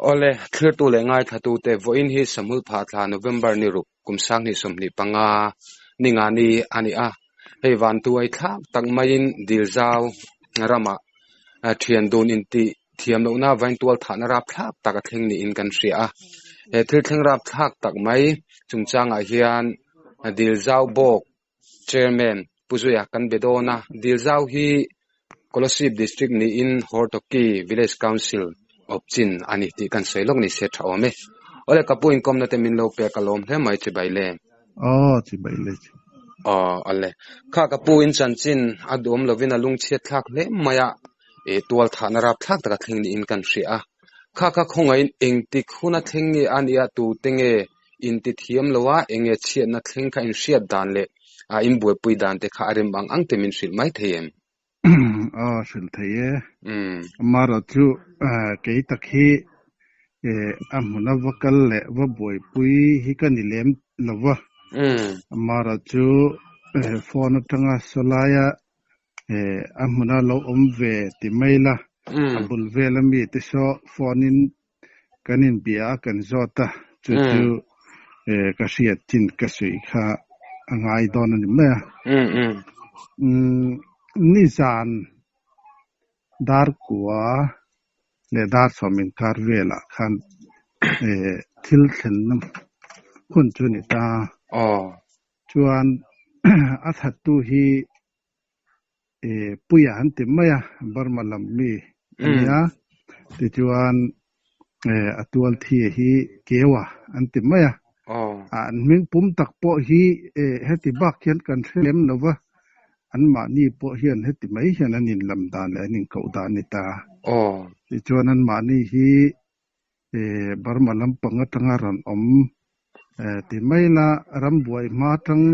Awle, thlirtu leh ngaithlatute, vawiin hi Sahmul phah thla November ni ruk kum sanghnih 25 ni nga ni a ni a. Hei vantuai thlak tak maiin Dilzau ramah thian dun intih thiam lohna vaintual thahna rapthlak tak a thleng niin kan hria a. He thil thleng rapthlak tak mai chungchangah hian Dilzau bawk Chairman Pu Zuia kan be dawn a. Dilzau hi Kolasib District niin Hortoki Village Council awp chin a ni tih kan sawi lawk ni se tha awm e. Awle ka pu inkawmna te min lo pek a lawm hle mai chibai le. Aw chibai le. Aw awle. Kha ka pu in chanchin a duhawm lovin a lungchhiat thlak hle mai a, e tual thahna rapthlak taka thleng niin kan hria a. Kha kha khawngaihin engtik huna thleng nge a nia tute nge inti thiam lo a, enge chhiatna thleng kha inhriat dan leh a inbuaipui dan te kha a rem ang ang te min hrilh mai thei em? Aw, hrilh thei e. Amaherawh chu kei tak hi a hmuna va kal leh va buaipui hi ka ni lem lo va. Amaherawh chu phone atanga sawlaia a hmuna lo awm ve ti mai la, a bul vela mite saw phone in Kan inbia a kan zawt a, chu chu ka hriat chin ka sawi kha a ngai dawn a ni mai a. Nizan dar kua leh dar sawm inkar velah khan thil thlenna hun chu a ni ta. Chuan a thattu hi Puia an ti mai a, Burma lam mi a nia. Tichuan a tual thi hi Kewa an ti mai a. An hming pum tak pawh hi heti bak hian kan hre lem lo va, anmahni pawh hian heti mai hian an inlam dan leh an inkoh dan a ni ta. Tichuan anmahni hi Burma lampang atanga rawn awm ti mai la, rambuai hma atang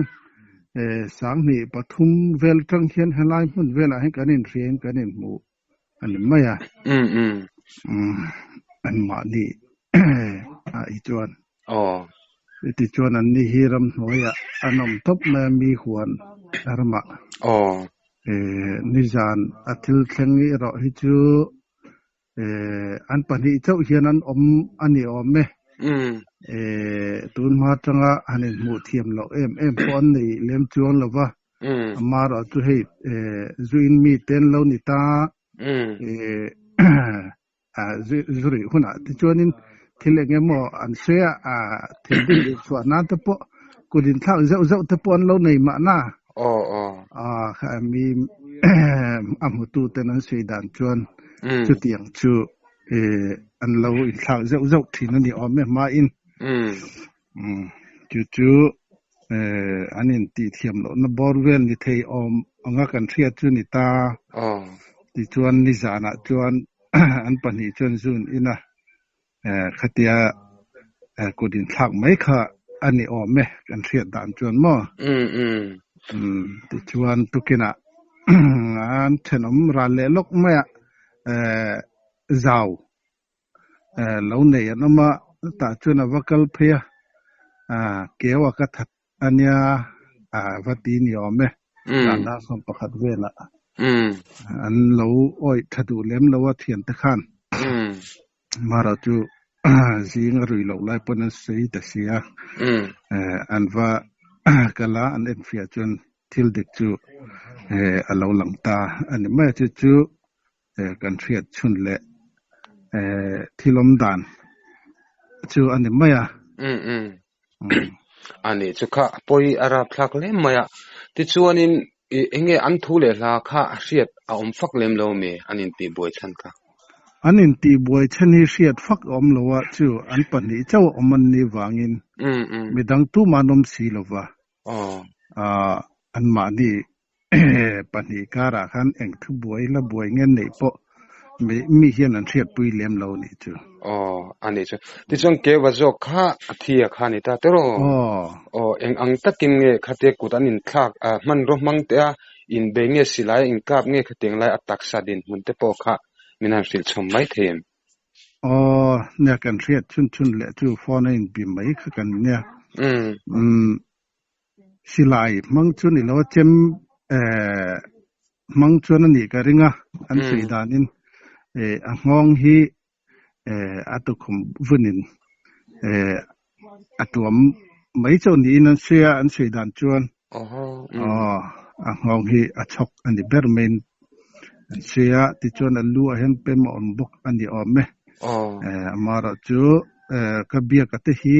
sanghnih pathum vel atang hian helai hmun velah hian kan inhriain kan inhmu a ni mai a. Anmahni ah hi chuan. Tichuan anni hi ramhnuaiah an awm tawp mai a, mi huan ramah. Nizan a thil thleng erawh hi chu An pahnih chauh hian an awm a ni awm e. Tun hma atanga han inhmuh thiam loh em em pawh an nei lem chuang lo va. Amaherawh chu hei zuin mi te an lo ni ta. Zu rih hunah te chuanin thil eng emaw an sawi a, thinrim inchhuah nan te pawh kut inthlak zeuh zeuh te pawh an lo nei mahna. Mi a hmutu ten an sawi dan chuan chutiang chu an lo inthlak zeuh zeuh thin a ni awm e hmain. Chu chu an intih thiam lohna bawr vel ni thei awm anga kan hriat chu ni ta. Tichuan nizanah chuan an pahnih chuan zun in a Khatia kut inthlak mai kha a ni awm e, kan hriat dan chuan maw? Tichuan tukinah an thenawm ral leh lawk maiah zau lo nei an awm a, tah chuan a va kal phei a, keu a ka that a nia a va ti ni awm e, zan dar sawm pakhat velah an lo awih tha duh lem lo a thiante khan. Mara chu zing a rui loh lai pawn an sawi ta si a, an va kal a, an enfiah chuan thil dik chu a lo lang ta a ni mai a, chu chu kan hriat chhun leh thil awm dan chu a ni mai a. A nih chu kha a pawi a rapthlak hle mai a, tichuanin eng nge an thu leh hla kha a hriat a awm fak lem lo mi an intih buai chhan kha? An intih buai chhan hi hriat fak a awm lo a, chu an pahnih chauh a awm an nih vangin midang tumah an awm si lo va, anmahni pahnih karah khan eng thu buai la buai nge neih pawh mi hian an hriatpui lem lo nih chu. Aw, a nih chu. Tichuan Keva zawk kha a thi a kha a ni ta tiraw? Aw. Aw, eng ang takin nge khatia kut an inthlak a, hmanraw hmang te a inbei nge silai a inkap nge khatiang lai a taksa dinhmun te pawh kha min han hrilh chhawm mai thei em? Aw, nia kan hriat chhun chhun leh chu phone a inbi mai kha kan nia. Umm. Silai hmang chu ni lo a chem eh hmang chuan a nih ka ring a, an sawi danin eh a nghawng hi A tukhum vunin a tuam mai chauh niin an sawi a, an sawi dan chuan aw a nghawng hi a chhawk a ni ber maiin an sawi a, tichuan a lu ah hian pem a awm bawk a ni awm e. Amaherawh chu ka biak a te hi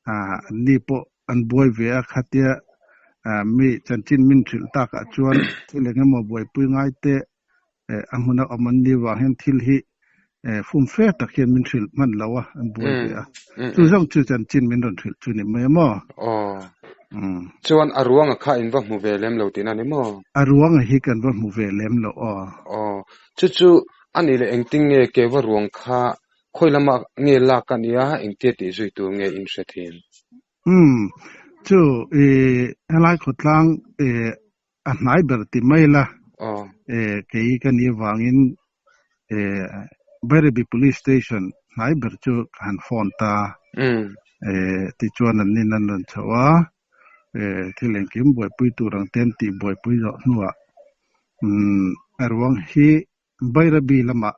an ni pawh an buai ve a, khatia mi chanchin min hrilh takah chuan thil eng emaw buaipui ngai te a hmuna awm an ni vang hian thil hi fum fe tak hian min hrilh hman lo a, an buai ve a. Chu zawng chu chanchin min rawn hrilh chu ni mai a maw? Aw. Chuan a ruanga kha in va hmu ve lem lo tihna ni maw? A ruanga hi kan va hmu ve lem lo aw. Aw. Chu chu a nih leh engtin nge ke va ruang kha khawi lama nge lak a nia engtia tih zui tur nge in hre thin? Umm. Chu i helai khawtlang i a hnai ber ti mai la kei ka nih avangin Bairabi Police Station hnai ber chu ka han phone ta tichuan an nin an rawn chhoh a thil engkim buaipui tur ang te an tih buaipui zawh hnuah a ruang hi Bairabi lamah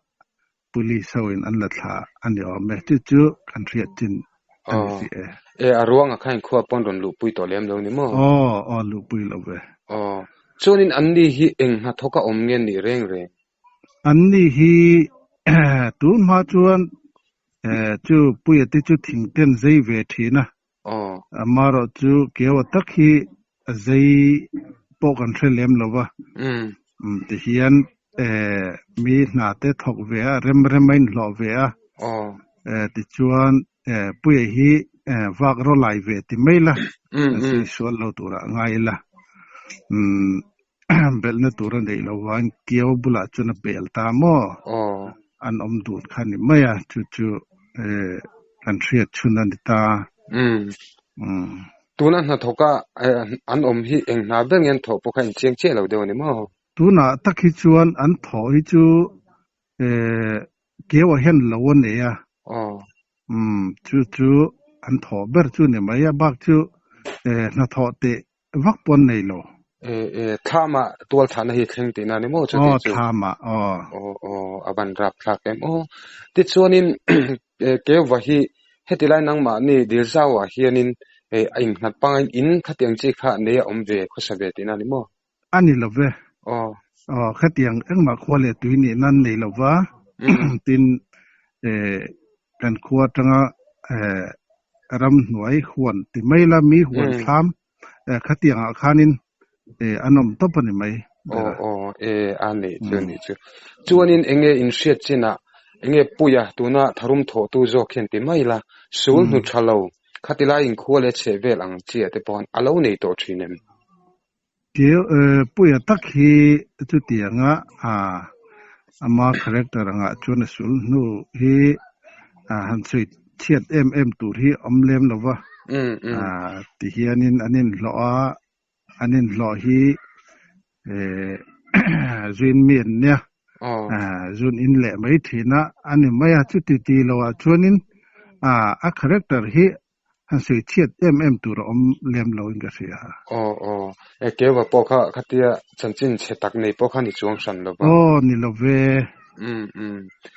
Police ho in an la thla a ni awm e, chu chu kan hriat chin a ni si e. E, a ruangah khan inkhua pawn rawn luhpui tawh lem lo ni maw? Aw, aw luhpui lo ve. Aw, chuanin an ni hi eng hnathawk a awm nge nih reng reng? An ni hi tun hma chuan chu Puia te chu thing ten zei ve thin a, Aw. Amaherawh chu keua tak hi a zei pawh kan hre lem lo va. Tihian mi hna te thawk ve a, rem rem a inhlawh ve a. Aw. Tichuan Puia hi vak rawh lai ve ti mai la, kan sawi sual lo turah ngai ila. Belhna tur a neih loh vangin Kiau bulah chuan a pel ta maw? Aw. An awm dun kha ni mai a, chu chu kan hriat chhun a ni ta. Umm. Tuna hnathawka an awm hi eng hna ber nge an thawh pawh kha inchiang chiah lo deuh a ni maw? Tunah tak hi chuan an thawh hi chu Kiauah hian lo a nei a. Aw. Umm, chu chu an thawh ber chu ni mai a, bak chu hnathawh teh vak pawh an nei lo. E, e, thlamah tual thahna hi thleng tihna ni maw chuti Aw, chu? thlamah, aw. Aw, aw, a ban rap thlak em aw. Tichuanin Keuva hi heti lai nangmahni Dilzauah hianin e, a innghat pangain in khatiang chi kha nei a awm ve khawsa ve tihna ni maw? A ni lo ve. Aw. Aw, khatiang engmah khua leh tui nihna an nei lo va, tin e, kan khua atanga e, ramhnuai huan ti mai la, mi huan thlam Khatiangah khanin an awm tawp a ni mai ber a. Aw aw e a nih chu nih chu. Chuanin enge inhriat chinah enge Puia tuna tharum thawhtu zawk hian ti mai la, sul hnu tha lo khati lai inkhua leh chheh vel ang chiah te pawh a lo nei tawh thin em? Puia tak hi chutianga ama character angah chuan a sul hnu hi han sawi chhiat em em tur hi awm lem lo va, ti hianin an inhlawh a, an inhlawh hi zuin mi an nia, zun in leh mai thin a a ni mai a, chuti ti lo ah chuanin a character hi han sawi chhiat em em tur a awm lem lo in ka hria. Aw aw, e Keuva pawh kha khatia chanchin chhe tak nei pawh kha ni chuang hran lo va. Aw ni lo ve. Umm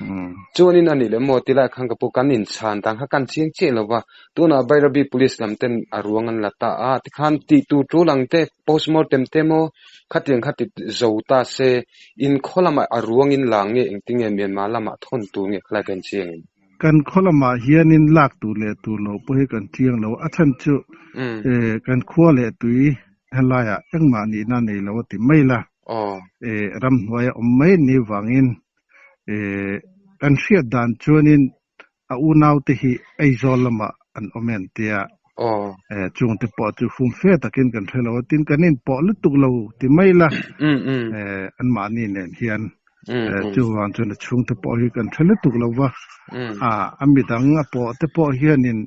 umm. Chuanin a nih leh maw tilai khan ka pu kan inchhan dan kha kan chiang chiah lo va, tunah Bairabi Police lam ten a ruang an la ta a, tikhan tih tur tul ang te postmortem te maw khatiang kha ti zo ta se, in khaw lamah a ruang in lang nge engtinge Myanmar lamah thawn tur nge khalai kan chiang em? Kan khaw lamah hianin lak tur leh tur lo pawh hi kan chiang lo. A chhan chu kan khua leh tui helaiah engmah nihna nei lo a ti mai la. Ramhnuai a awm mai ni vangin kan hriat dan chuanin a unaute hi Aizawl lamah an awm em tia chungte pawh chu fum fe takin kan hre lo a. Tin, kan inpawh lutuk lo ti mai la anmahni nen hian. Chuvang chuan a chhungte pawh hi kan hre lutuk lo va, a midang a pawh te pawh hianin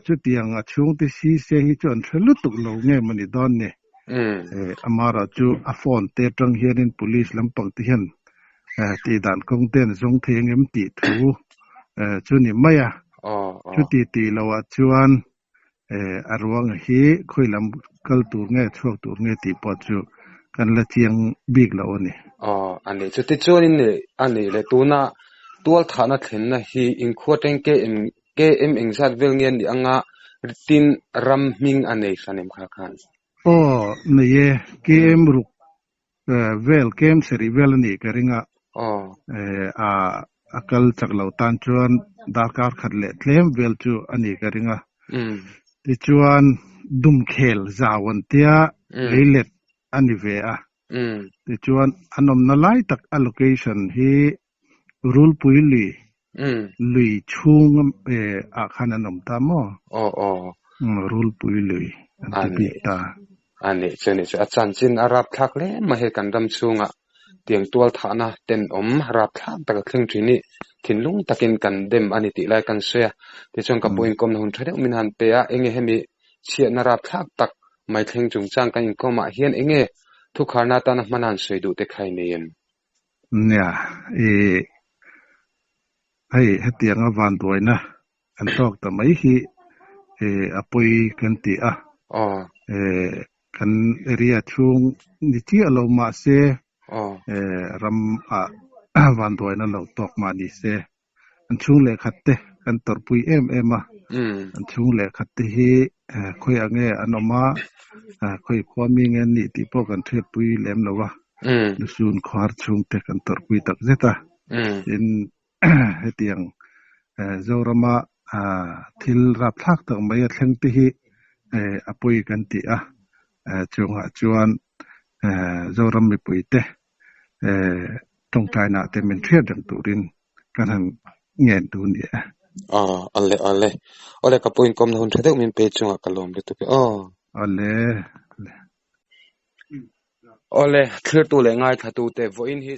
chutiang a chhungte si se hi chu an hre lutuk lo nge maw ni dawn ni. Amaherawh chu a phone te atang hianin police lampang te hian tihdan kawng te an zawng thei ang em tih thu chu ni mai a. Chuti tih loah chuan A ruang hi khawi lam kal tur nge chhuak tur nge tih pawh chu kan la chiang bik lo a ni. Aw, a ni. Chutichuanin a nih leh tuna Tual thahna thlenna hi inkhua atangin KM KM engzat vel nge anih anga tin ram hming a nei hran em kha khan? Aw, nei e. KM ruk vel, KM sarih vel a nih ka ring a. Aw. A a kal chak lo tan chuan darkar khat leh tlem vel chu a nih ka ring a. Tichuan, dumkhel zau an tia leilet a ni ve a. Tichuan, an awmna lai tak a location hi Rulpui lui, lui chhung ah khan an awm ta maw? Aw aw. Rulpui lui an ti bik ta. A nih chu a nih chu. A chanchin a rapthlak hle mai hei kan ram chhungah tiang tual thahna tenawm rapthlak tak a thleng thin hi thinlung takin kan dem a ni tih lai kan sawi a. Tichuan ka pawh inkawmna hun tha deuh min han pe a, enge hemi chhiatna rapthlak tak mai thleng chungchang kan inkawmah hian enge thukharna atana hmana han sawi duh te kha i nei em? Nia, i hei hetianga vanduaina kan tawk ta mai hi i a pawi kan ti a. I kan area chhung ni chiah lo mah se i ram ah vanduaina lo tawk mah ni se an chhung leh khat te kan tawrhpui em em a. An chhung leh khat te hi khawiah nge an awm a, khawi khua mi nge an nih tih pawh kan hriatpui lem lo a. Lusun khuar chhung te kan tawrhpui tak zet a. Tin, hetiang Zorama thil rapthlak tak mai a thleng te hi a pawi kan ti a. Chungah chuan Zoram mipui te tawngtaina te min hriat reng turin kan han ngen tu ni e. Aw, ale ale. Awle ka pawhin kawmna hun tha deuh min pe chungah ka lawm lutuk e aw. Ale ale. Awle, thlirtu leh ngaithlatute vawiin hi.